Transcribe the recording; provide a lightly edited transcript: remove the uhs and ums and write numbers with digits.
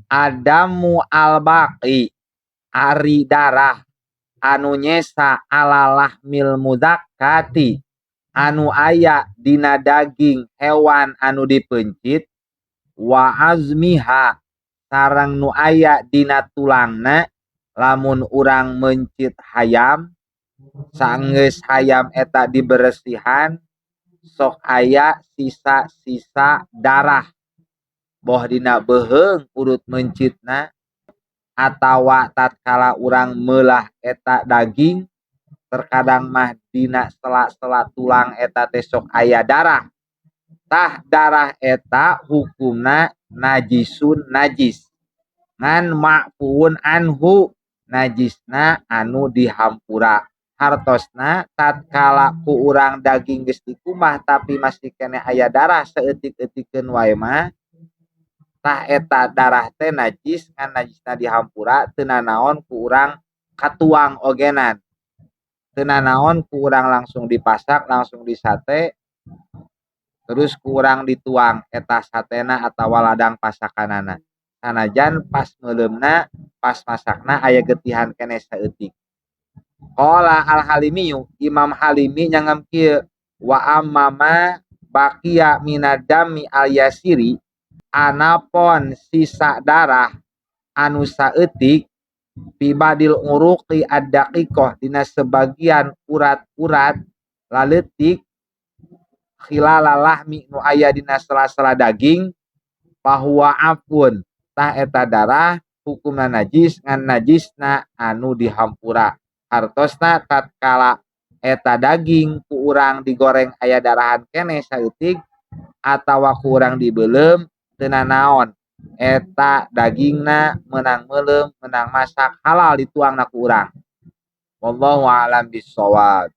Ad-damu al-baqi, ari darah anu nyesa ala lahmil muzakkati, anu aya dina daging hewan anu dipeuncit, wa azmiha, sareng nu aya dina tulangna. Lamun urang meuncit hayam, sanggeus hayam eta diberesihan, sok aya sisa-sisa darah, boh dina beuheung urut meuncitna atawa tatkala urang meulah eta daging, terkadang mah dina sela-sela tulang eta teh sok aya darah. Tah, darah eta hukumna najisun, najis, ngan ma'fuun anhu, najisna anu dihampura. Hartosna tatkala ku urang daging geus dikumbah tapi masih keneh aya darah saeutik-eutikeun wae mah, tah eta darah teh najis, ngan najisna dihampura. Teu nanaon ku urang katuang ogenan, teu nanaon ku urang langsung dipasak, langsung disate, terus ku urang dituang eta satena atawa ladang pasakanana, sanajan pas meuleumna, pas masakna aya getihan keneh saeutik. Qala al-Halimiyu, Imam Halimi nyanggem kieu, wa amma ma baqiya minad dami al-yasiri, anapon sisa darah anu saeutik, fi ba'dil uruqi ad-daqiqah, dina sebagian urat-urat laleutik, khilala lahmi, nu aya dina sela-sela daging, fahuwa afun, tah eta darah hukumna najis, ngan najisna anu dihampura. Hartosna tatkala eta daging ku urang digoreng aya darahan keneh saeutik atawa ku urang dibeuleum, teu nanaon eta dagingna, meunang meuleum, meunang masak, halal dituangna ku urang. Wallahu a'lam bissawab.